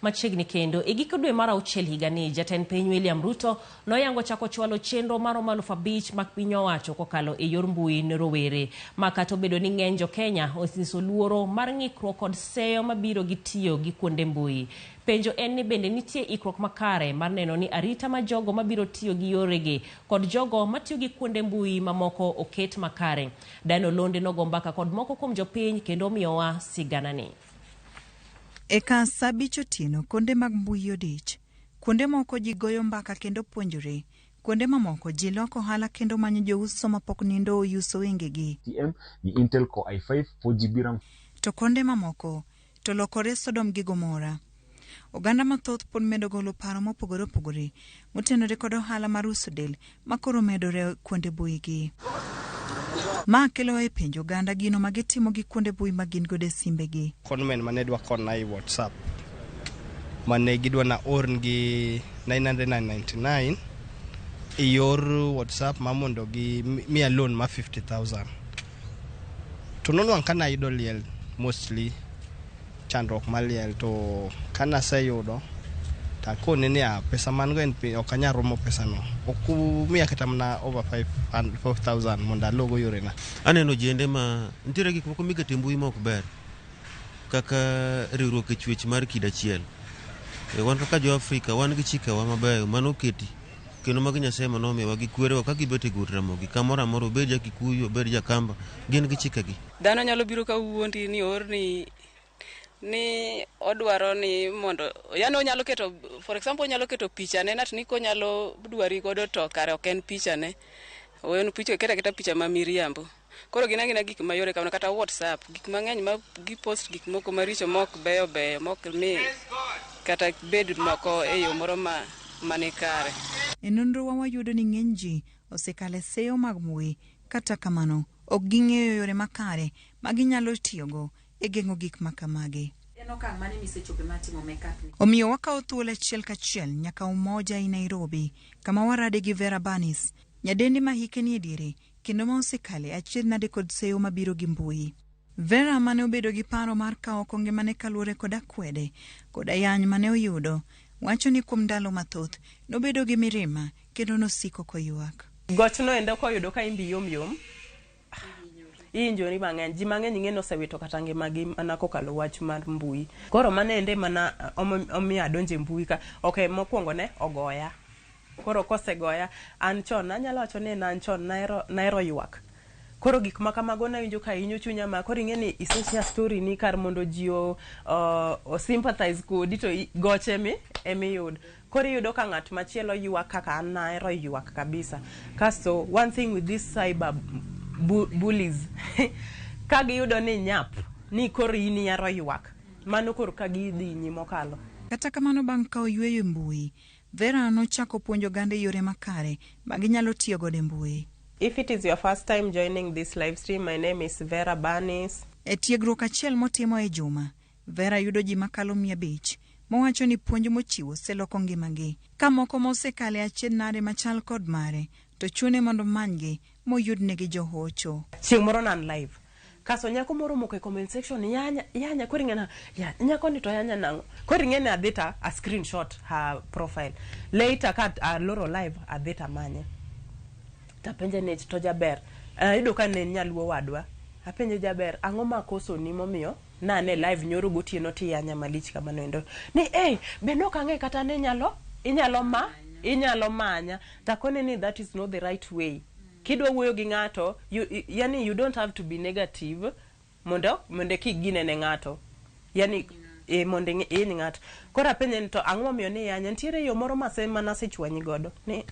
Machiegni kendo e giko dwe mar auchiel higani, jatend piny William Ruto noyango chako chwalo chenro maromo 5,000 mag piny owacho kokalo e yor mbui ne rowere. Ma kata obedo ni ng'eny jo Kenya onyiso luoro mar ng'ikruok kod seyo mabiro gi tiyo gi kuonde mbui. Penjo en ni bende nitie ikruok makare mar neno ni arita ma jogo mabiro tiyo gi yoregi kod jogo matiyo gi kuonde mbui mamoko oket makare. Dan Olonde nogo mbaka kod moko kuom jopiny kendo omiyowa siganani. E kar sa abich otieno, konde mag mbui odich. Kuonde moko ji goyo mbaka kendo puonjore. Kuonde mamoko ji loko ohala kendo manyo jouso mapok nindo oyuso wengegi. TM ni Intel Core i5 4GB RAM. To konde mamoko to lokore Sodom gi Gomora. Oganda mathoth pod medo golo paro mopogore opogore motenore kod ohala mar uso del ma koro medore kuonde mbui gi. Ma kelo e penjo oganda gino ma gitimo gi kuonde mbui ma gin godo e simbegi. Conmen mane dwa kona e WhatsApp mane gidwa na orngi 999 e yor WhatsApp ma mondo gi miya loan ma 50,000 to nonwang' ka nayudo liel mostly chandruok mar liel to kanaseyudo takone ni ah, pesa man go en ok anyal romo pesano ok umiya kata mana over 5000 mondo alogo yorena. Aneno jende ma nitiere gik moko mikete mbui ma ok ber kaka riwruok e chwech mar kido achiel. Wan kaka jo Afrika wan gi chikewa mabeyo mane oketi kendo mag Nyasaye mane omiyowa gi kwerewa ka gibet e got Ramogi kamoro amora obed ja Kikuyu obed ja Kamba gin gi chikegi. Dhano nyalo biro ka wuondi ni oorni ni odwaro ni mondo yani onyalo keto for example onyalo keto pichane nat ni konyalo dwari godo to kare ok en pichane en picha keta keta picha ma miriambo. Koro gin agina gik mayore kamano kata WhatsApp gik mang'eny ma gipost gik moko maricho mok beyo beyo mok mi kata bed moko e yo moro ma mani kare. E nonro wa wayudo ni ng'eny ji osekalo e seyo mag mbui, kata kamano ok ging'eyo yore makare ma ginyalo tiyogo e geng'o gik ma kamagi. En okang' mane misechope mar timo makeup ni? Omiyo wakawo thuolo achiel kachiel nyaka Umoja i Nairobi, kama warade gi Vera Banis, nyadendi ma hike nie diere kendo ma osekale achiedh nade kod seyo mabiro gi mbui. Vera mane obedo gi paro mar kawo oko ngimane kaluwore kod akwede kod ayany mane oyudo, wacho ni kuom ndalo mathoth nobedo gi mirima kendo nosiko koywak. Gochno endo koyudo ka imbi yom yom, ihinjori mang'eny. Ji mang'eny ing'e ni osewito kata ngimagi mana kokalo wach mar mbui. Koro mano ende mana omiyo adonjo e mbui ka. Ok, mokwongo ne ogoya. Koro kosegoya, an chon anyalo wacho ni an chon nahero ywak. Koro gik ma kamago nawinjo ka hinyo chunya ma koro ing'e ni ise share story ni kar mondo ji o sympathize kodi to goch emiyudo. Koro iyudo ka ng'at machielo ywak kaka an nahero ywak kabisa. Kasto one thing with this cyber bullies, ka giyudo ni nyap, ni koro in ihero ywak, mano koro ka gidhi mokalo. Kata kamano bang' kawo yweyo e mbui, Vera nochako puonjo oganda e yore makare ma ginyalo tiyo godo e mbui. If it is your first time joining this live stream, my name is Vera Banis. E tiegruok achiel motimo e juma, Vera yudo ji makalo 500 mowacho ni puonj mochiwo oseloko ngimagi. Ka moko mosekale achiedh nade machal kod mare, to chune mondo omanygi moyudnegi johocho. Chieng' moro nan live. Kaso nyako moro omoko e comment section yanya yanya koro ing'e na ya, nyako ni to yanya nang'o koro ing'e ni adhi ta a screenshot her profile later ka aloro live adhi tamanye tapenje ni to jaber ayudo ka ne en nyaluo wadwa apenje jaber ang'o ma kosoni momiyo nane live nyoro gotieno tiyanya malich kamano endo ni hey, be nok ang'e kata ni inyalo manya takone ni that is not the right way. Kidwa wuoyo gi ng'ato, yani you don't have to be negative mondo kik gine ne ng'ato. Yani mondo ihiny ng'ato. Koro apenje ni to ang'o momiyo ni yanya? Nitiere yo moro mase manasechwanyi godo. Ni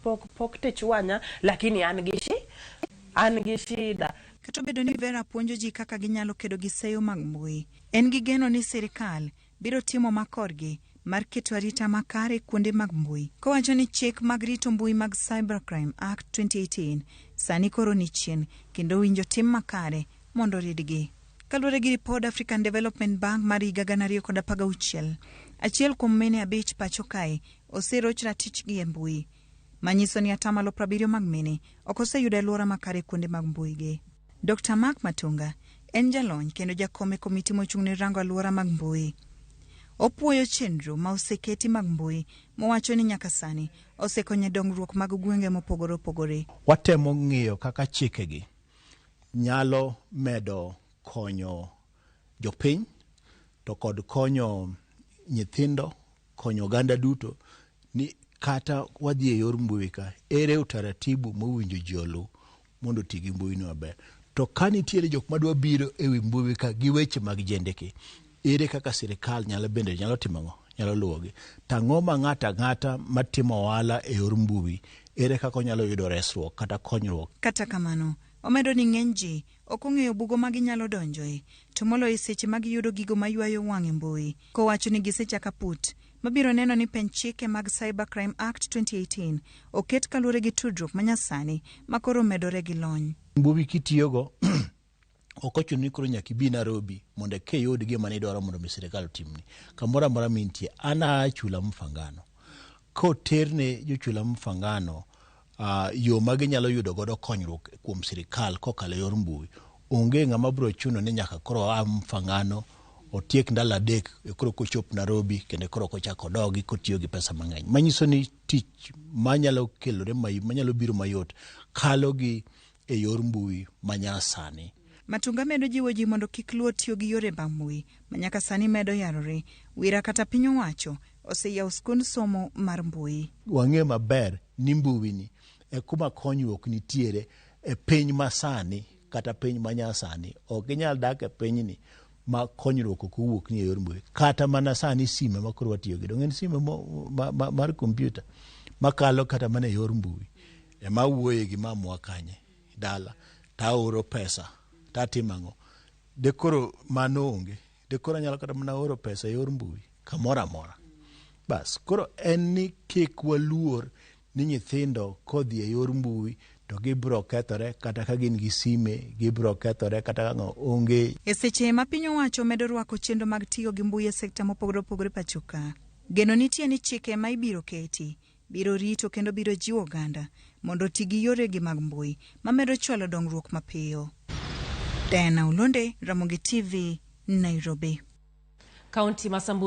pok tichwanya lakini an gi shida. Kata obedo ni Vera puonjo ji kaka ginyalo kedo gi seyo mag mbui, en gi geno ni sirikal biro timo makorgi mar keto arita makare kuonde mag mbui. Kowacho ni chik mag rito mbui mag Cybercrime Act 2018 sani koro ni chien kendo winjo tim makare mondo oridgi. Kaluwore gi ripod African Development Bank mar higa 2016, achiel kuom mine abich pacho kae oseroch ratichgi e mbui, manyiso ni 70% mag mine ok oseyudo alwora makare kuonde mag mbui gi. Dr. Mark Matunga en jalony kendo jakom e komiti mochung' ne rango alwora mag mbui. Opuoyo chenro ma oseketi mag mbui mowacho ni nyaka sani osekonyo e dongruok mag gwenge mopogore opogore. Watemo ng'iyo kaka chikegi nyalo medo konyo jopiny to kod konyo nyithindo, konyo oganda duto ni kata wadhi e yor mbui ka, ere utaratibu mowinjo ji oluw mondo oti gi mbui no maber. To ka nitiere jok madwa biro e wi mbui ka gi weche mag jendeke, ere kaka sirikal nyalo bende nyalo timo ang'o? Nyalo luwogi. To ang'o ma ng'ato ang'ata matimo ohala e yor mbui, ere kaka onyalo yudo resruok kata konyruok? Kata kamano, omedo ni ng'eny ji ok ong'eyo bugo ma ginyalo donjoe, to moloyo e seche ma giyudo gigo maywayo wang' e mbui. Kowacho ni gisechako aput mabiro neno ni penj chike mag Cyber Crime Act 2018 oket kaluwore gi tudruok manyasani ma koro medore gi lony. Mbui kitiyogo ok ochuno ni koro nyaka ibi Nairobi mondo eka iyud gima nidwaro mondo mi sirikal otimni. Kamoro amora mintie, an aa Chula Mfangano. Koterne jo Chula Mfangano yo ma ginyalo yudo godo konyruok kuom sirikal kokalo e yor mbui, onge ng'ama biro chuno ni nyaka koro a Mfangano otiek ndalo adek koro kochop Nairobi kendo koro kochak odogi kotiyo gi pesa mang'eny. Manyiso ni tich manyalo kelore manyalo biro mayot kalo gi e yor mbui manyasani. Matunga medo jiwo ji mondo kik luor tiyo gi yore mag mbui ma nyaka sani medo yarore. Wira kata piny owacho oseyawo skund somo mar mbui. Wang'e maber ni mbui ni e kuma konyruok nitiere e piny masani kata piny manyasani. Ok inyal dak e pinyni ma konyruok ok owuok ni e yor mbui. Kata mana sani sime ma koro watiyo gi, en sime mar kompyuta makalo kata mana e yor mbui. Ema awuoye gi mamwa kanye dala taoro pesa tatimo ang'o de koro mano onge de koro anyalo kata mana oro pesa e yor mbui kamoro amora. Bas koro en ni kik waluor ni nyithindo kodhi e yor mbui to gibiro kethore kata ka gin gi sime gibiro kethore kata ka ng'o onge. E seche ma piny owacho medo rwako chenro mag tiyo gi mbui e sekta mopogore opogore pacho ka, geno nitie ni chike ma ibiro keti biro rito kendo biro jiwo oganda mondo oti gi yoregi mag mbui mamedo chwalo dongruok mapiyo. Diana Olonde, Ramogi TV, Nairobi. Kaunti ma Samburu.